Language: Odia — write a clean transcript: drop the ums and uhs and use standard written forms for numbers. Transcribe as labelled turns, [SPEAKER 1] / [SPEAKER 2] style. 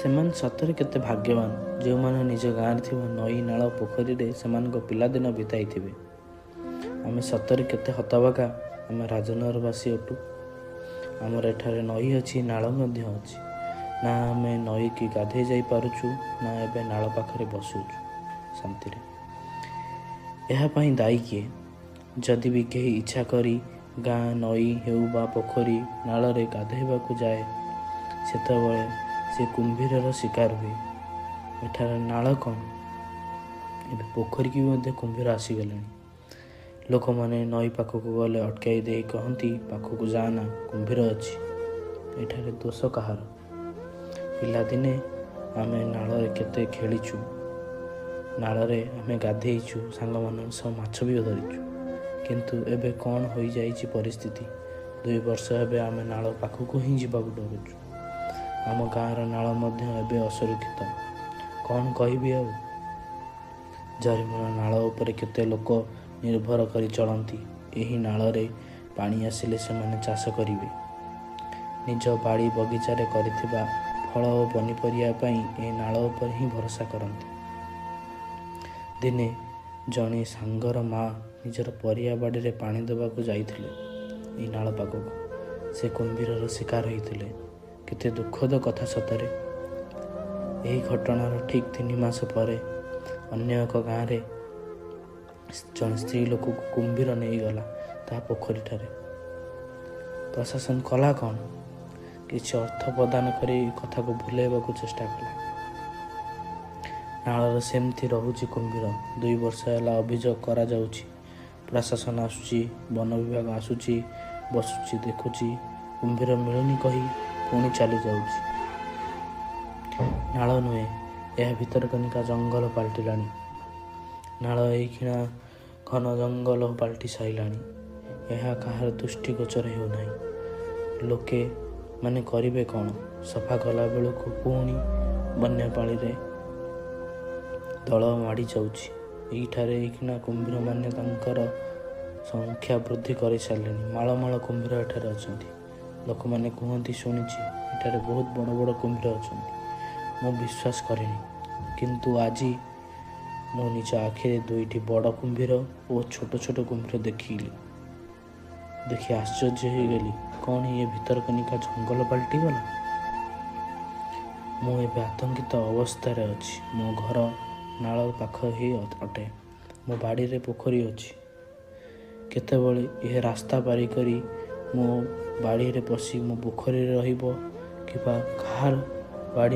[SPEAKER 1] ସେମାନେ ସତରେ କେତେ ଭାଗ୍ୟବାନ, ଯେଉଁମାନେ ନିଜ ଗାଁରେ ଥିବା ନଈ, ନାଳ, ପୋଖରୀରେ ସେମାନଙ୍କ ପିଲାଦିନ ବିତାଇଥିବେ। ଆମେ ସତରେ କେତେ ହତଭାଗା। ଆମେ ରାଜନଗରବାସୀ ଅଟୁ। ଆମର ଏଠାରେ ନଈ ଅଛି, ନାଳ ମଧ୍ୟ ଅଛି। ନା ଆମେ ନଈକି ଗାଧେଇ ଯାଇପାରୁଛୁ, ନା ଏବେ ନାଳ ପାଖରେ ବସୁଛୁ ଶାନ୍ତିରେ। ଏହା ପାଇଁ ଦାୟୀ କିଏ? ଯଦି ବି କେହି ଇଚ୍ଛା କରି ଗାଁ ନଈ ହେଉ ବା ପୋଖରୀ ନାଳରେ ଗାଧୋଇବାକୁ ଯାଏ, ସେତେବେଳେ ସେ କୁମ୍ଭୀରର ଶିକାର ହୁଏ। ଏଠାରେ ନାଳ କ'ଣ, ଏବେ ପୋଖରୀକି ବି ମଧ୍ୟ କୁମ୍ଭୀର ଆସିଗଲେଣି। ଲୋକମାନେ ନଈ ପାଖକୁ ଗଲେ ଅଟକାଇ ଦେଇ କହନ୍ତି, ପାଖକୁ ଯାଆନା, କୁମ୍ଭୀର ଅଛି। ଏଠାରେ ଦୋଷ କାହାର? ପିଲାଦିନେ ଆମେ ନାଳରେ କେତେ ଖେଳିଛୁ, ନାଳରେ ଆମେ ଗାଧେଇଛୁ, ସାଙ୍ଗମାନଙ୍କ ସହ ମାଛ ବି ଧରିଛୁ। କିନ୍ତୁ ଏବେ କ'ଣ ହୋଇଯାଇଛି ପରିସ୍ଥିତି? 2 ବର୍ଷ ଏବେ ଆମେ ନାଳ ପାଖକୁ ହିଁ ଯିବାକୁ ଡରୁଛୁ। ଆମ ଗାଁର ନାଳ ମଧ୍ୟ ଏବେ ଅସୁରକ୍ଷିତ। କ'ଣ କହିବି ଆଉ? ଜରିମୁଳା ନାଳ ଉପରେ କେତେ ଲୋକ ନିର୍ଭର କରି ଚଳନ୍ତି। ଏହି ନାଳରେ ପାଣି ଆସିଲେ ସେମାନେ ଚାଷ କରିବେ। ନିଜ ବାଡ଼ି ବଗିଚାରେ କରିଥିବା ଫଳ ଓ ପନିପରିବା ପାଇଁ ଏହି ନାଳ ଉପରେ ହିଁ ଭରସା କରନ୍ତି। ଦିନେ ଜଣେ ସାଙ୍ଗର ମା ନିଜର ପରିବା ବାଡ଼ିରେ ପାଣି ଦେବାକୁ ଯାଇଥିଲେ ଏହି ନାଳ ପାଖକୁ। ସେ କୁମ୍ଭୀରର ଶିକାର ହୋଇଥିଲେ। କେତେ ଦୁଃଖଦ କଥା ସତରେ। ଏହି ଘଟଣାର ଠିକ୍ 3 ମାସ ପରେ ଅନ୍ୟ ଏକ ଗାଁରେ ଜଣେ ସ୍ତ୍ରୀ ଲୋକକୁ କୁମ୍ଭୀର ନେଇଗଲା ତା ପୋଖରୀଠାରେ। ପ୍ରଶାସନ କଲା କ'ଣ? କିଛି ଅର୍ଥ ପ୍ରଦାନ କରି କଥାକୁ ଭୁଲାଇବାକୁ ଚେଷ୍ଟା କଲା। ନାଳରେ ସେମିତି ରହୁଛି କୁମ୍ଭୀର। 2 ବର୍ଷ ହେଲା ଅଭିଯୋଗ କରାଯାଉଛି। ପ୍ରଶାସନ ଆସୁଛି, ବନ ବିଭାଗ ଆସୁଛି, ବସୁଛି, ଦେଖୁଛି, କୁମ୍ଭୀର ମିଳୁନି କହି ପୁଣି ଚାଲି ଯାଉଛି। ନାଳ ନୁହେଁ, ଏହା ଭିତରକନିକା ଜଙ୍ଗଲ ପାଲଟିଲାଣି। ନାଳ ଏଇକ୍ଷିଣା ଘନ ଜଙ୍ଗଲ ପାଲଟି ସାରିଲାଣି। ଏହା କାହାର ଦୃଷ୍ଟିଗୋଚର ହେଉନାହିଁ। ଲୋକେ ମାନେ କରିବେ କ'ଣ? ସଫା କଲା ବେଳକୁ ପୁଣି ବନ୍ୟାପାଣିରେ ଦଳ ମାଡ଼ି ଯାଉଛି। ଏଇଠାରେ ଏଇକ୍ଷିଣା କୁମ୍ଭୀରମାନେ ତାଙ୍କର ସଂଖ୍ୟା ବୃଦ୍ଧି କରିସାରିଲେଣି। ମାଳ ମାଳ କୁମ୍ଭୀର ଏଠାରେ ଅଛନ୍ତି। ଲୋକମାନେ କୁହନ୍ତି, ଶୁଣିଛି ଏଠାରେ ବହୁତ ବଡ଼ ବଡ଼ କୁମ୍ଭୀର ଅଛନ୍ତି। ମୁଁ ବିଶ୍ୱାସ କରେନି, କିନ୍ତୁ ଆଜି ମୁଁ ନିଜ ଆଖିରେ 2ଟି ବଡ଼ କୁମ୍ଭୀର ଓ ଛୋଟ ଛୋଟ କୁମ୍ଭୀର ଦେଖିଲି। ଦେଖି ଆଶ୍ଚର୍ଯ୍ୟ ହୋଇଗଲି। କ'ଣ ଇଏ ଭିତରକନିକା ଜଙ୍ଗଲ ପାଲଟିଗଲା? ମୁଁ ଏବେ ଆତଙ୍କିତ ଅବସ୍ଥାରେ ଅଛି। ମୋ ଘର ନାଳ ପାଖ ହିଁ ଅଟେ। ମୋ ବାଡ଼ିରେ ପୋଖରୀ ଅଛି। କେତେବେଳେ ଏହା ରାସ୍ତା ପାରି କରି ମୋ ବାଡ଼ିରେ ପଶି ମୋ ପୋଖରୀରେ ରହିବ କିମ୍ବା କାହାର